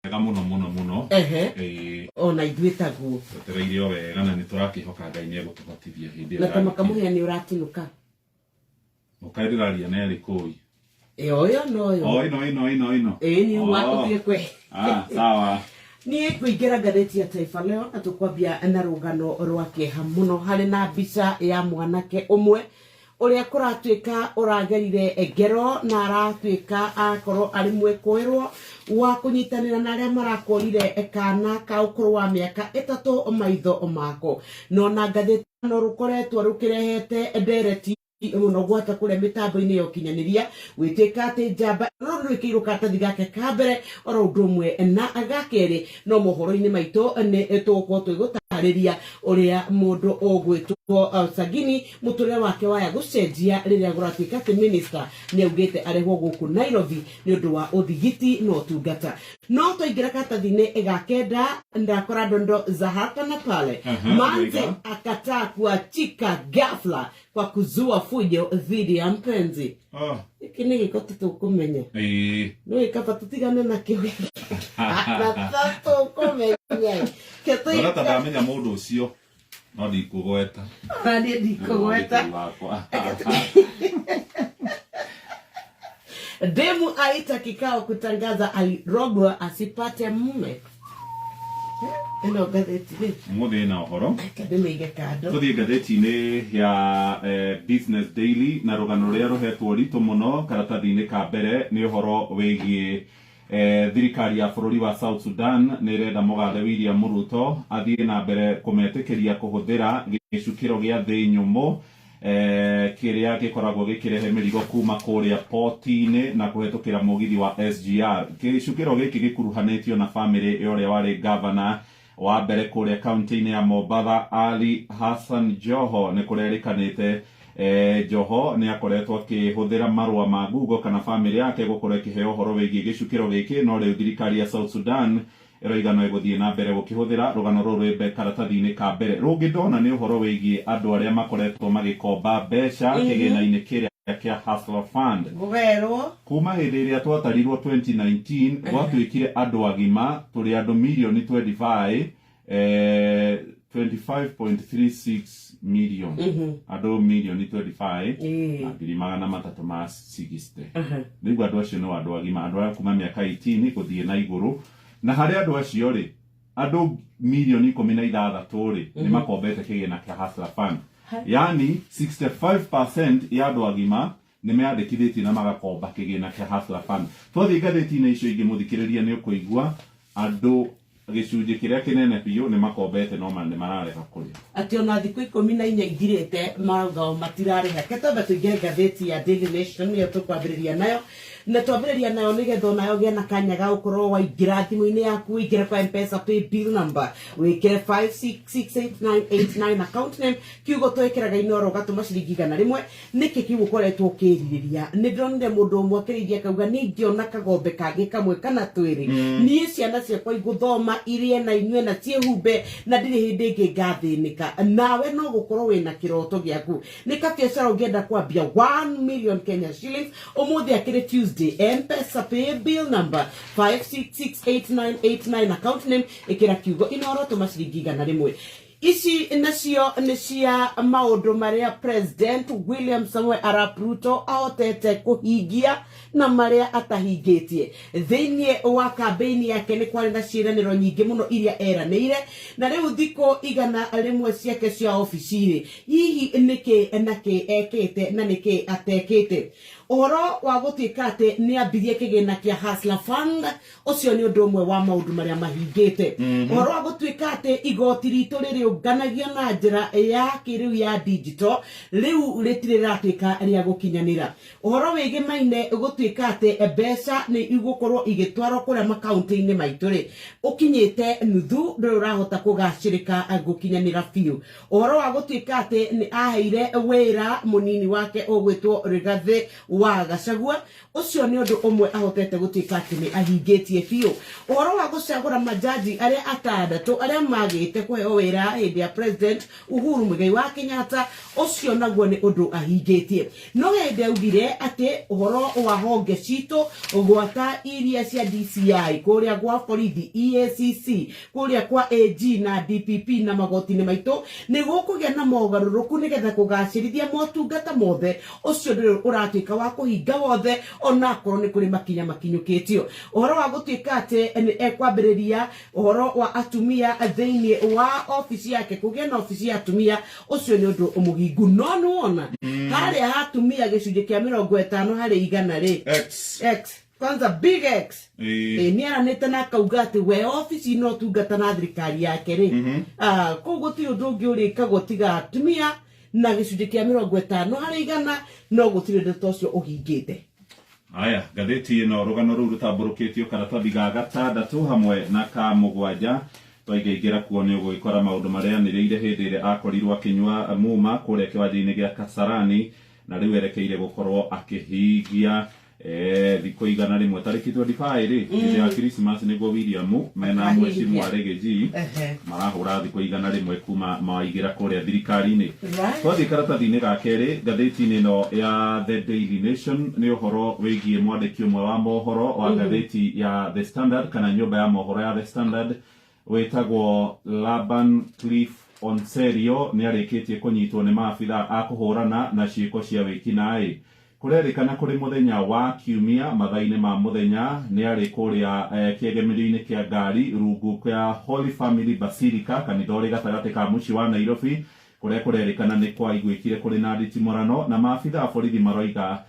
Wega mũno mũno mũno. Ehe. Ĩĩ. Ona ithuĩ taguo. Twetereire o wega na nĩ tũrakĩhoka Ngai nĩ egũtũhotithia hĩndĩ ĩyo Na ta yagĩkinya. makamũhĩa nĩ ũratinũka. Ũkaĩ ndĩraria na ĩrĩkũ ĩ? Ĩyo ĩyo noyo. O ĩno ĩno ĩno ĩno. Ĩĩ nĩ Oh. watũthiĩ kwe. Ah, sawa. Niĩ ngũingĩra ngathĩti ya Taifa Leo na tũkwambia na rũgano rwa kĩeha mũno harĩ na mbica ya mwanake ũmwe ũrĩa kũratuĩka ũragerire ngero na aratuĩka akorwo arĩ mwĩkũĩrwo wa kũnyitanĩra na arĩa marakũrire kana ka ũkũrũ wa mĩaka 3 maitho mako. No na ngathĩti no rũkoretwo rũkĩrehete ndereti mũno gwata kũrĩa mĩtambo-inĩ ya ũkinyanĩria gwĩtuĩka atĩ njamba rũrũ rwĩkĩirwo karatathi gake ka mbere oro ũndũ ũmwe na ga kerĩ. No mohoro-inĩ maitũ nĩ tũgũkorwo twĩgũtarĩria ũrĩa mũndũ ũgwĩtwo Sagini mũtũrĩre wake waya gũcenjia rĩrĩa kũratuĩka atĩ minister nĩ augĩte arehwo gũkũ Nairobi nĩ ũndũ wa ũthigiti na ũtungata. No twaingĩra karatathi-inĩ ga kenda ndakora ndondo za hapa na pale. Manzi Ndĩroiga. akataa kuachika ghafla kwa kuzua fujo dhidi ya mpenzi. Oh. Gĩkĩ nĩ gĩko tũtũkũmenya. Ĩĩ. No gĩkaba tũtigane nakĩo. Na tũtũkũmenya. Ndona ta ndamenya mũndũ ũcio no ndikũgweta. Na niĩ ndikũgweta. Nĩ wakwa. Demu aita kikao kutangaza alirogwa asipate mume. Ĩno ngathĩti rĩ. Ũmũthĩ ĩna ũhoro. Reke ndĩmĩige kando. Tũthiĩ ngathĩti-inĩ ya Business Daily na rũgano rũrĩa rũhetwo ũritũ mũno karatathi-inĩ ka mbere nĩ ũhoro wĩgiĩ thirikari ya bũrũri wa South Sudan nĩ ĩrenda mũgathe William Ruto athiĩ na mbere kũmetĩkĩria kũhũthĩra gĩcukĩro gĩa thĩ nyũmũ kĩrĩa gĩkoragwo gĩkĩrehe mĩrigo kuma kũrĩa poti-inĩ na kũhetũkĩra mũgithi wa SGR. Gĩcukĩro gĩkĩ gĩkuruhanĩtio na bamĩrĩ ya ũrĩa warĩ gavana wa mbere kũrĩa kaunti-inĩ ya Mombatha Ali Hassan Joho. Nĩ kũrerĩkanĩte Joho nĩ akoretwo akĩhũthĩra marũa ma Google kana bamĩrĩ yake gũkorwo ĩkĩheo ũhoro wĩgiĩ gĩcukĩro gĩkĩ, no rĩu thirikari ya South Sudan ĩroiga no ĩgũthiĩ na mbere gũkĩhũthĩra. Rũgano rũrũ rwĩ karatathi-inĩ ka mbere. Rũngĩ ndona nĩ ũhoro wĩgiĩ andũ arĩa makoretwo magĩkomba mbeca kĩgĩna-inĩ kĩrĩa kĩa Hustler Fund. Ngũgerwo. Kuma hĩndĩ ĩrĩa twatarirwo 2019 gwatuĩkire andũ agima tũrĩ andũ mirioni 25, 25.36 million. Andũ mirioni 25 na ngiri magana matatũ ma 60. Nĩguo andũ acio nĩ andũ agima, andũ a kuma mĩaka 18 gũthiĩ na igũrũ. Na harĩ andũ acio rĩ, andũ mirioni 16 rĩ, nĩ makombete kĩgĩna kĩa Hustler Fund. Yani 65% ya andũ agima nĩ meyandĩkithĩtie na magakomba kĩgĩna kĩa Hustler Fund. Twathiĩ ngathĩti-inĩ icio ingĩ mũthikĩrĩria nĩ ũkũigua andũ gĩcunjĩ kĩrĩa kĩnene biũ nĩ makombete no nĩ mararega kũrĩha. Atĩ ona thikũ 14 ithirĩte marauga o matirarĩha. Reke twambe tũingĩre ngathĩti ya Daily Nation nĩyo tũkwambĩrĩria nayo. Na twambĩrĩria nayo nĩgetha onayo ũgĩe na kanya ga gũkorwo waingĩra thimũ-inĩ yaku, ũingĩre kwa M-Pesa pay bill number, wĩkĩre 5668989 account name, kiugo twĩkĩraga Inooro ũgatũma ciringi 100. Nĩkĩ kĩu ũkoretwo ũkĩrirĩria? Nĩ ndĩronire mũndũ ũmwe akĩrĩithia akauga niĩ ingĩona kagombe kangĩ kamwe kana twĩrĩ, niĩ ciana ciakwa igũthoma irĩe na inyue na ciĩhumbe na ndirĩ hĩndĩ ĩngĩ ngathĩnĩka. Nawe no gũkorwo wĩna kĩroto gĩaku. Nĩ kabiacara ũngĩenda kwambia 1 million Kenya shillings. Ũmũthĩ akĩrĩ Tuesday. M-Pesa pay bill number 5668989 account name, ĩkĩra kiugo Inooro tũma ciringi 100. Ici nacio nĩ cia maũndũ marĩa President William Samoei Arap Ruto ahotete kũhingia na marĩa atahingĩtie. Thĩinĩ wa kambĩini yake nĩ kwarĩ na ciĩranĩro nyingĩ mũno iria eranĩire, na rĩu thikũ 100 ciake cia obici-rĩ, hihi nĩkĩ na kĩ ekĩte na nĩkĩ atekĩte. Ũhoro wa gũtuĩka atĩ nĩ ambirie kĩgĩna kĩa Hustler Fund, ũcio nĩ ũndũ ũmwe wa maũndũ marĩa mahingĩte. Ũhoro wa gũtuĩka atĩ igoti ritũ rĩrĩũnganagio na njĩra ya kĩrĩu ya digital, rĩu rĩtirĩ rĩratuĩka rĩa gũkinyanĩra. Ũhoro wĩgĩmaine gũtuĩka atĩ mbeca nĩ igũkorwo igĩtwarwo kũrĩa makaunti-inĩ maitũ rĩ, ũkinyĩte nuthu, ndũrĩ ũrahota kũgacĩrĩka gũkinyanĩra biũ. Ũhoro wa gũtuĩka atĩ nĩ aheire wĩra mũnini wake ũgwĩtwo Rigathĩ Wa Gachagua. Ũcio nĩ ũndũ ũmwe ahotete gũtuĩka atĩ nĩ ahingĩtie biũ. Ũhoro wa gũcagũra majaji arĩa atandatũ arĩa magĩte kũheo wĩra hĩndĩ ya President Uhuru Muigai wa Kenyatta, ũcio naguo nĩ ũndũ ahingĩtie. No hĩndĩ augire atĩ ũhoro wa honge citũ gwata iria cia DCI, kũrĩa gwa borithi, EACC, kũrĩa kwa AG na DPP na magoti-inĩ maitũ, nĩ gũkũgĩa na mogarũrũku nĩgetha kũgacĩrithia motungata mothe. Ũcio ndũrĩ ũratuĩka wa kũhinga wothe, onakorwo nĩ kũrĩ makinya makinyũkĩtio. Ũhoro wa gũtuĩka atĩ nĩ ekwambĩrĩria ũhoro wa atumia thĩinĩ wa obici yake, kũgĩa na obici ya atumia, ũcio nĩ ũndũ mũhingu. No nĩwona harĩa ha atumia gĩcunjĩ kĩa 50% rĩ, X. X kwanza, big X. Ĩ, nĩ aranĩte na akauga atĩ we obici no tungata na thirikari yake rĩ, kũu gũtirĩ ũndũ ũngĩ ũrĩkagwo tiga atumia na gĩcunjĩ kĩa 50%, no gũtirĩ ũndũ ta ũcio ũhingĩte. Aya, ngathĩti ĩno rũgano rũu rũtambũrũkĩtio karatathi ga gatandatũ hamwe na ka mũgwanja. Twaingaingĩra kuo nĩ ũgũgĩkora maũndũ marĩa anĩrĩire hĩndĩ ĩrĩa akorirwo akĩnyua muma kũrĩa kĩwanja-inĩ gĩa Kasarani, na rĩu erekeire gũkorwo akĩhingia thikũ 100, tarĩki 25 rĩ, hĩndĩ ya Christmas, nĩguo William mena Akahingia. Mheshimiwa Riggy marahũra thikũ 100 kuma maingĩra kũrĩa thirikari-inĩ. Twathiĩ karatathi-inĩ ga kerĩ ngathĩti-inĩ ĩno ya The Daily Nation, nĩ ũhoro wĩgiĩ mwandĩki ũmwe wa mohoro wa ngathĩti ya The Standard, kana nyũmba ya mohoro ya The Standard, wĩtagwo Laban Cliff Onserio. Nĩ arĩkĩtie kũnyitwo nĩ maabitha a kũhũrana na ciĩko cia wĩkinaĩ. Kũrerĩkana kũrĩ mũthenya wa Kiumia mathaa-inĩ ma mũthenya nĩ arĩ kũrĩa kĩegemerio-inĩ kĩa ngari rungu kĩa Holy Family Basilica, kanitha ũrĩ gatagatĩ ka mũciĩ wa Nairobi, kũrĩa kũrerĩkana nĩ kwaiguĩkire kũrĩ na nditimũrano, na maabitha a borithi maroiga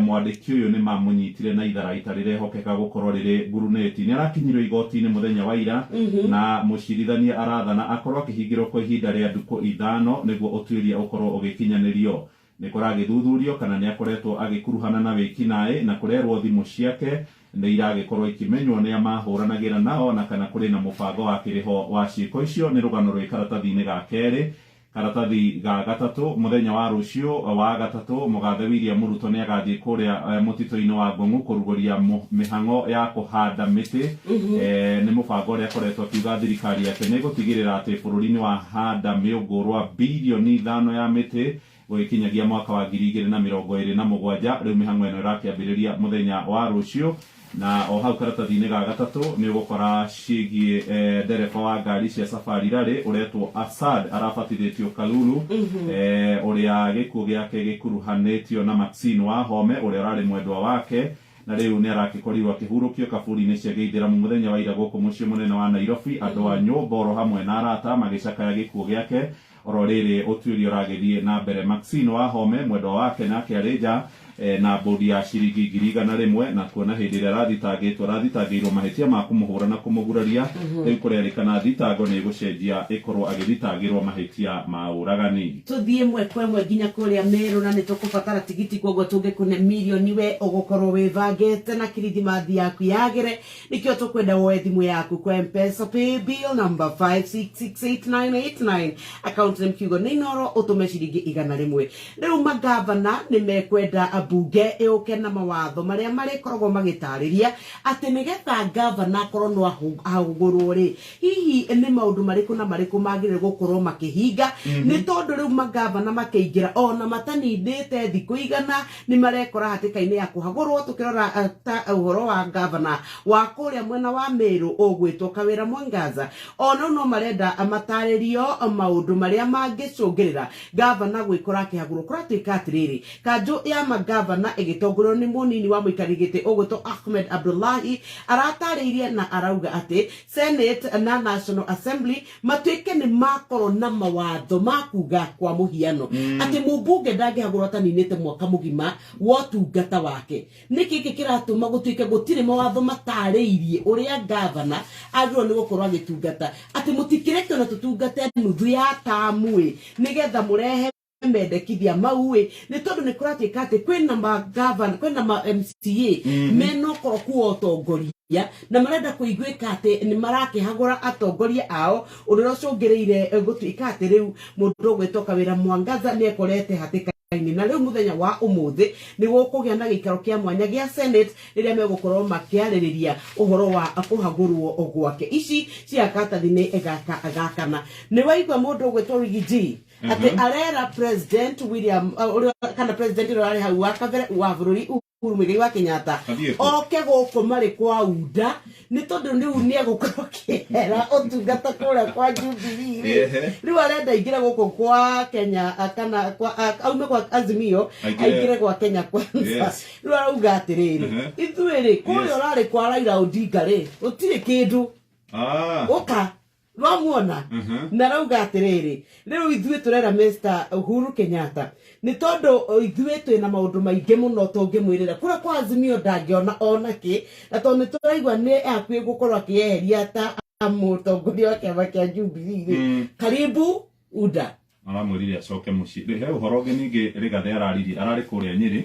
mwandĩki ũyũ nĩ mamũnyitire na itharaita rĩrehokeka gũkorwo rĩrĩ ngurunĩti. Nĩ arakinyirio igoti-inĩ mũthenya wa ira, na mũcirithania arathana akorwo akĩhingĩrwo kwa ihinda rĩa ndukũ 5 nĩguo ũtuĩria ũkorwo ũgĩkinyanĩrio. Nĩ kũragĩthuthurio kana nĩ akoretwo agĩkuruhana na wĩkinaĩ, na kũrerwo thimũ ciake nĩ iragĩkorwo ikimenywo nĩ amahũranagĩra nao, na kana kũrĩ na mũbango wa kĩrĩho wa ciĩko icio. Nĩ rũgano rwĩ karatathi-inĩ ga kerĩ. Karatathi ga gatatũ, mũthenya wa rũciũ wa gatatũ, mũgathe William Ruto nĩ agathiĩ kũrĩa mũtitũ-inĩ wa Ngong'u kũrugũria mĩhang'o ya kũhanda mĩtĩ. Nĩ mũbango ũrĩa akoretwo akiuga thirikari yake nĩ ĩgũtigĩrĩra atĩ bũrũri nĩ wahanda mĩũngũrwa birioni 5 ya mĩtĩ gũgĩkinyagia mwaka wa 2027. Rĩu mĩhang'o ĩno ĩrakĩambĩrĩria mũthenya wa rũciũ. Na o hau karatathi-inĩ ga gatatũ nĩ ũgũkora ciĩgiĩ ndereba wa ngari cia Safari Rally ũretwo Asad arabatithĩtio Kalulu, ũrĩa gĩkuũ gĩake gĩkuruhanĩtio na Maxine Wahome ũrĩa ũrarĩ mwendwa wake, na rĩu nĩ arakĩkorirwo akĩhurũkio kaburi-inĩ cia gĩithĩramu mũthenya wa ira gũkũ mũciĩ mũnene wa Nairobi, andũ a nyũmba oro hamwe na arata magĩcakaya gĩkuũ gĩake. Oro rĩrĩ ũtuĩria ũragĩthiĩ na mbere, Maxine Wahome mwendwa wake nake arĩ nja na mbũndi ya ciringi 100,000, na kuona hĩndĩ ĩrĩa arathitangĩtwo arathitangĩirwo mahĩtia ma kũmũhũra na kũmũguraria. Rĩu kũrerĩkana thitango nĩ ĩgũcenjia ĩkorwo agĩthitangĩrwo mahĩtia ma ũragani. Tuthiĩ ĩmwe kwa ĩmwe nginya kũrĩa Meru, na nĩ tũkũbatara tigiti, koguo tũngĩkũne mirioni we ũgũkorwo wĩbangĩte na kirithimathi yaku yagĩre. Nĩkĩo tũkwenda woe thimũ yaku kwa Mpesa paybill number 5668989, account name kiugo nĩ Inoro, ũtũme ciringi 100. Rĩu magavana nĩ mekwenda mbunge ĩũke na mawatho marĩa marĩkoragwo magĩtarĩria atĩ nĩgetha gavana akorwo no ahũgũrwo rĩ, hihi nĩ maũndũ marĩkũ na marĩkũ magĩrĩire gũkorwo makĩhinga, nĩ tondũ rĩu magavana makĩingĩra ona matanindĩte thikũ 100 nĩ marekora hatĩka-inĩ ya kũhagũrwo. Tũkĩrora ta ũhoro wa gavana wa kũrĩa mwena wa Meru ũgwĩtwo Kawĩra Mwangaza, ona no marenda matarĩrio maũndũ marĩa mangĩcũngĩrĩra gavana gwĩkora akĩhagũrwo. Kũratuĩka atĩrĩrĩ, kanjũ ya magavana ĩgĩtongorio nĩ mũnini wa mũikarĩri gĩtĩ ũgwĩtwo Ahmed Abdullahi aratarĩirie na arauga atĩ Senate na National Assembly matuĩke nĩ makorwo na mawatho ma kuga, kwa mũhiano, atĩ mũmbunge ndangĩhagũrwo ataninĩte mwaka mũgima wa ũtungata wake. Nĩkĩ gĩkĩ kĩratũma gũtuĩke gũtirĩ mawatho matarĩirie ũrĩa gavana agĩrĩirwo nĩ gũkorwo agĩtungata, atĩ mũtikĩreke ona tũtungate nuthu ya tamu ĩ, nĩgetha mũrehe mendekithia mau ĩ? Nĩ tondũ nĩ kũratuĩka atĩ kwĩna magavana, kwĩna ma MCA mena ũkoroku wa ũtongoria, na marenda kũiguĩka atĩ nĩ marakĩhagũra atongoria ao, ũndũ ũrĩa ũcũngĩrĩire gũtuĩka atĩ rĩu mũndũ ũgwĩtwo Kawĩra Mwangaza nĩ ekorete hatĩka. Na rĩu mũthenya wa ũmũthĩ nĩ gũkũgĩa na gĩikaro kĩa mwanya gĩa Senate rĩrĩa megũkorwo makĩarĩrĩria ũhoro wa kũhagũrwo gwake. Ici cia karatathi-inĩ gaka gakana nĩ waigua mũndũ ũgwĩtwo Riggy G atĩ arera President William kana President ũrĩa arĩ hau wa kabere wa bũrũri Uhuru Muigai wa Kenyatta Athiĩ kũ? Oke gũkũ marĩ kwa UDA, nĩ tondũ rĩu nĩ egũkorwo akĩhera ũtungata kũrĩa kwa Jubilee rĩ. Rĩu arenda aingĩre gũkũ kwa Kenya kana kwa aume kwa Azimio Aingĩre- aingĩre kwa Kenya Kwanza. Rĩu arauga atĩrĩrĩ, ithuĩ rĩ, kũrĩa ũrarĩ kwa Raila Odinga rĩ, gũtirĩ kĩndũ. Ũka rwamuona. Na arauga atĩrĩrĩ, rĩu ithuĩ tũrera Mr. Uhuru Kenyatta nĩ tondũ ithuĩ twĩna maũndũ maingĩ mũno tũngĩmwĩrĩra kũrĩa kwa Azimio ndangĩona ona kĩ, na tondũ nĩ tũraigua nĩ hakuhĩ gũkorwo akĩeheria ta mũtongoria wa kĩama kĩa Jubilee rĩ, karibu UDA. Aramwĩrire acoke mũciĩ. Rĩ, he ũhoro ũngĩ ningĩ Rigathĩ araririe, ararĩ kũrĩa Nyĩrĩ.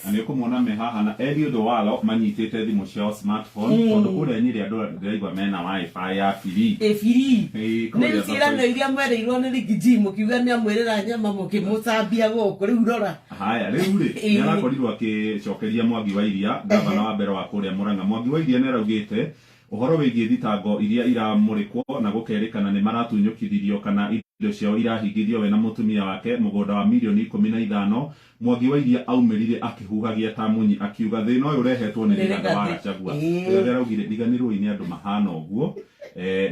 Na nĩ ũkũmuona me haha na Eliud Owalo manyitĩte thimũ ciao smartphone, tondũ kũrĩa Nyĩrĩ andũ ndĩraigua mena WiFi ya free. Ĩ free. Ĩĩ, nĩ kũrĩa ciĩranĩro thoko- iria mwerĩirwo nĩ Riggy G, mũkiuga nĩ amwĩrĩra nyama mũkĩmũcambia gũkũ, rĩu rora. Haya, rĩu rĩ, nĩ arakorirwo akĩcokeria Mwangi wa Iria, gavana wa mbere wa kũrĩa Murang'a. Mwangi wa Iria nĩ araugĩte ũhoro wĩgiĩ thitango iria iramũrĩkwo na gũkerĩkana nĩ maratunyũkithirio kana indo ciao irahingithio we na mũtumia wake mũgũnda wa mirioni 15. Mwangi wa Iria aumĩrire akĩhuhagia ta munyi, akiuga thĩna ũyũ ũrehetwo nĩ Nĩ Rigathĩ wa Rigathĩ. Gachagua. Rigathĩ araugire riganĩrwoi nĩ andũ mahana ũguo.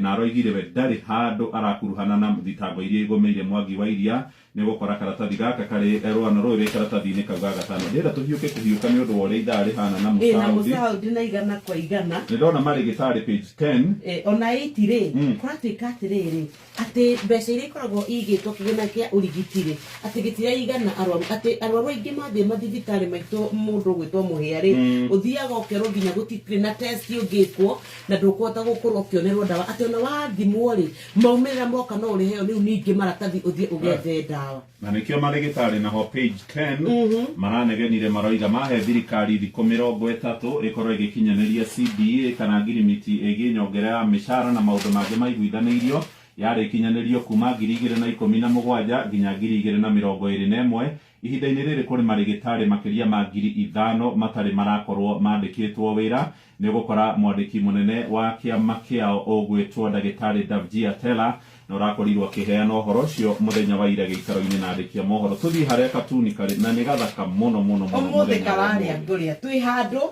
Na aroigire we ndarĩ handũ arakuruhana na thitango iria igũmĩire Mwangi wa Iria. Nĩ ũgũkora karatathi gaka karĩ rũgano rũrũ rwĩ karatathi-inĩ kau ga gatano. Ndĩrenda tũhiũke kũhiũka nĩ ũndũ wa ũrĩa ithaa rĩhana na Ĩ na mũcaũthi. Mũcaũndi na igana kwa igana. Nĩ ndona marĩgĩtarĩ page 10. Ona 8 rĩ, kũratuĩka atĩrĩrĩ, atĩ mbeca iria ikoragwo igĩtwo kĩgĩna kĩa ũrigiti rĩ, atĩ gĩtiraigana arwaru, atĩ arwaru aingĩ mathiĩ mathibitarĩ maitũ, mũndũ ũgwĩtwo Mũhĩa rĩ, ũthiaga ũkerwo nginya gũtikĩrĩ na test ũngĩkwo na ndũkũhota gũkorwo ũkĩonerwo ndawa, atĩ ona wathimwo rĩ, maumĩrĩra moka no ũrĩheo rĩu ningĩ maratathi ũthiĩ ũgethe ndawa. Na nĩkĩo marĩgĩtarĩ naho page 10 maranegenire, maroiga mahe thirikari thikũ 30 ĩkorwo ĩgĩkinyanĩria CBA kana ngirimiti ĩgiĩ nyongera ya mĩcara na maũndũ mangĩ maiguithanĩirio yarĩkinyanĩrio kuma 2017 nginya 2021. Ihinda-inĩ rĩrĩ kũrĩ marĩgĩtarĩ makĩria ma 5,000 matarĩ marakorwo mandĩkĩtwo wĩra. Nĩ ũgũkora mwandĩki mũnene wa kĩama kĩao ũgwĩtwo ndagĩtarĩ Davji Atela na ũrakorirwo akĩheana ũhoro ũcio mũthenya wa ira gĩikaro-inĩ na andĩki a mohoro. Tũthiĩ harĩa katuni karĩ na nĩ gathaka mũno mũno mũno. Ũmũthĩ Mũthenya wa kararĩa ũmũthĩ. Ngũrĩa twĩ handũ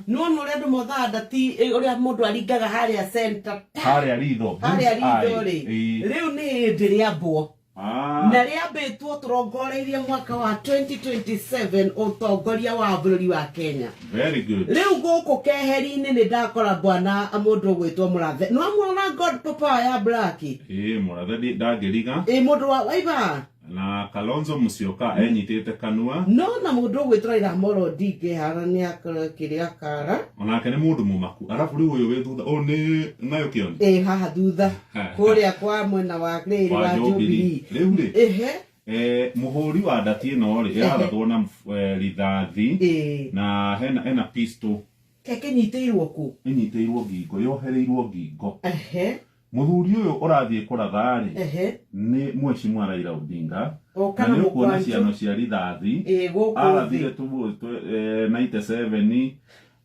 nĩwona ũrĩa andũ mothaga ndati, ũrĩa mũndũ aringaga harĩa center Harĩa ritho. Harĩa ritho rĩ. Ĩĩ. Rĩu nĩ hĩndĩ rĩambwo na rĩambĩtwo tũrongoreirie mwaka wa 2027 ũtongoria wa bũrũri wa Kenya. Very good. Rĩu gũkũ keheri-inĩ nĩ ndakora bwana mũndũ ũgwĩtwo Mũrathe, nĩwamuona, god papa ya black. Ĩĩ, Mũrathe ndangĩriga. Ĩ mũndũ wa waiba. Na Kalonzo Musyoka enyitĩte kanua. No na mũndũ ũgwĩtwo Raila Amolo Odinga hara nĩ akorwo kĩrĩa kara. Onake nĩ mũndũ mũmaku. Arabu rĩu ũyũ wĩ thutha ũyũ nĩ Ng'ayo Kĩoni. Ĩ haha thutha kũrĩa kwa mwena wa rĩrĩ wa wa Jubilee. Jubilee. Rĩu rĩ, ehe mũhũri wa ndati ĩno rĩ, ĩrarathwo na rithathi na hena pistol. Kekenyitĩirwo kũ? Ĩnyitĩirwo ngingo, yohereirwo ngingo. Mũthuri ũyũ ũrathiĩ kũratha rĩ, nĩ mheshimiwa Raila Odinga. O Na kana nĩ ũkuona mũkwanjũ. Ciano cia rithathi. Ĩ gũkũ Arathire thĩ. 97,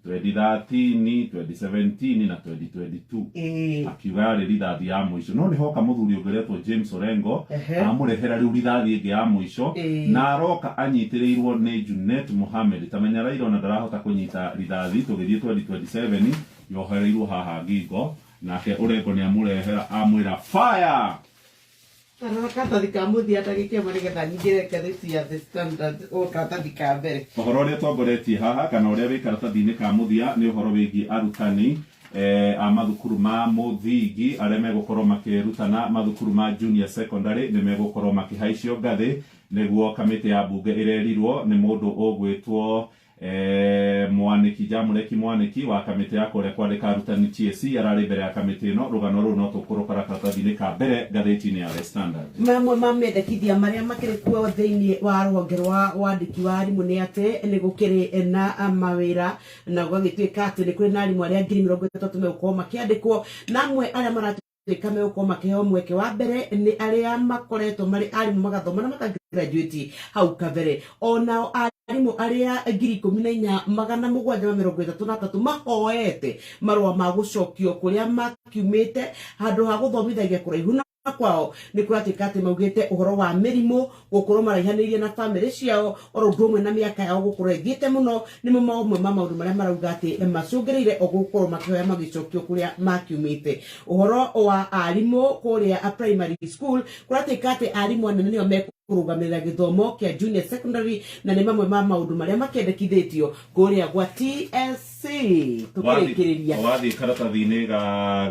2013, 2017 na 2022. Akiuga yarĩ rithathi ya mũico, no nĩ hoka mũthuri ũngĩ ũretwo James Orengo. Amũrehera rĩu rithathi ĩngĩ ya mũico. Na aroka anyitĩrĩirwo nĩ Junet Mohamed. Tamenya Raila ona ndarahota kũnyita rithathi tũgĩthiĩ 2027, yohereirwo haha ngingo, nake Orengo nĩ amũrehera amwĩra fire. Tarora karatathi ka mũthia ndagĩka ĩmwe nĩgetha nyingĩre ngathĩti ya The Standard, o karatathi ka mbere. Ũhoro ũrĩa tongoretie haha kana ũrĩa wĩ karatathi-inĩ ka mũthia nĩ ũhoro wĩgiĩ arutani a mathukuru ma mũthingi arĩa megũkorwo makĩrutana mathukuru ma junior secondary nĩ megũkorwo makĩhaicio ngathĩ, nĩguo kamĩtĩ ya mbunge ĩrerirwo nĩ mũndũ ũgwĩtwo Mwaniki Jamũreki Mwaniki wa kamĩtĩ ya kũrĩa kwandĩka arutani TSC ararĩ mbere ya kamĩtĩ ĩno. Rũgano rũu no tũkũrũkora karatathi-inĩ ka mbere ngathĩti-inĩ ya The Standard. Mamwe ma mendekithia marĩa makĩrĩ kuo thĩinĩ wa rũhonge rwa wandĩki wa arimũ nĩ atĩ nĩ gũkĩrĩ na mawĩra na gũgagĩtuĩka atĩ nĩ kũrĩ na arimũ arĩa 30,000 megũkorwo makĩandĩkwo na amwe arĩa mara Kũratuĩka megũkorwo makĩheo mweke wa mbere nĩ arĩa makoretwo marĩ arimũ magathoma na makagraduate hau kabere. Onao arimũ arĩa 14,733 mahoete marũa ma gũcokio kũrĩa makiumĩte handũ ha gũthomithagia kũraihu na kwao, nĩ kũratuĩka atĩ maugĩte ũhoro wa mĩrimũ, gũkorwo maraihanĩirie na bamĩrĩ ciao, oro ũndũ ũmwe na mĩaka yao gũkorwo ĩthiĩte mũno, nĩmo mamwe ma maũndũ marĩa marauga atĩ macũngĩrĩire o gũkorwo makĩhoya magĩcokio kũrĩa makiumĩte. Ũhoro wa arimũ kũrĩa primary school, kũratuĩka atĩ arimũ anene nĩo mekũrũgamĩrĩra gĩthomo kĩa junior secondary, na nĩ mamwe ma maũndũ marĩa makĩendekithĩtio kũrĩa gwa TSC. Tũkĩrĩkĩrĩria, wathiĩ karatathi-inĩ ga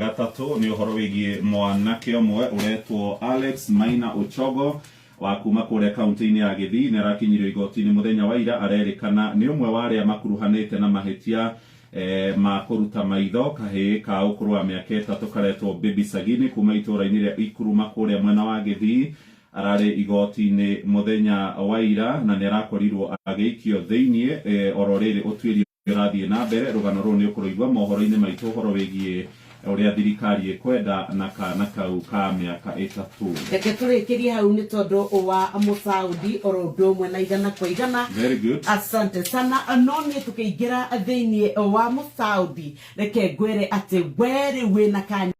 gatatũ, nĩ ũhoro wĩgiĩ mwanake ũmwe ũretwo Alex Maina Ochogo wa kuma kũrĩa kaunti-inĩ ya Gĩthii. Nĩ arakinyirio igoti-inĩ mũthenya wa ira. Arerĩkana nĩ ũmwe wa arĩa makuruhanĩte na mahĩtia ma kũruta maitho kahĩĩ ka ũkũrũ wa mĩaka 3 karetwo Baby Sagini kuma itũũra-inĩ rĩa Ikuruma kũrĩa mwena wa Gĩthii. Ararĩ igoti-inĩ mũthenya wa ira na nĩ arakorirwo agĩikio thĩiniĩ oro rĩrĩ ũtuĩria ũrathiĩ na mbere. Rũgano rũrũ nĩ ũkũrũigua mohoro-inĩ maitũ, ũhoro wĩgiĩ ũrĩa thirikari ĩkwenda na kana kau ka mĩaka 3. Reke tũrĩkĩrie hau nĩ tondũ wa mũsaudi oro ũndũ ũmwe na igana kwa igana. Very good. Asante sana. No niĩ tũkĩingĩra thĩiniĩ wa mũsaudi, reke ngwĩre atĩ we rĩu wĩna kanya.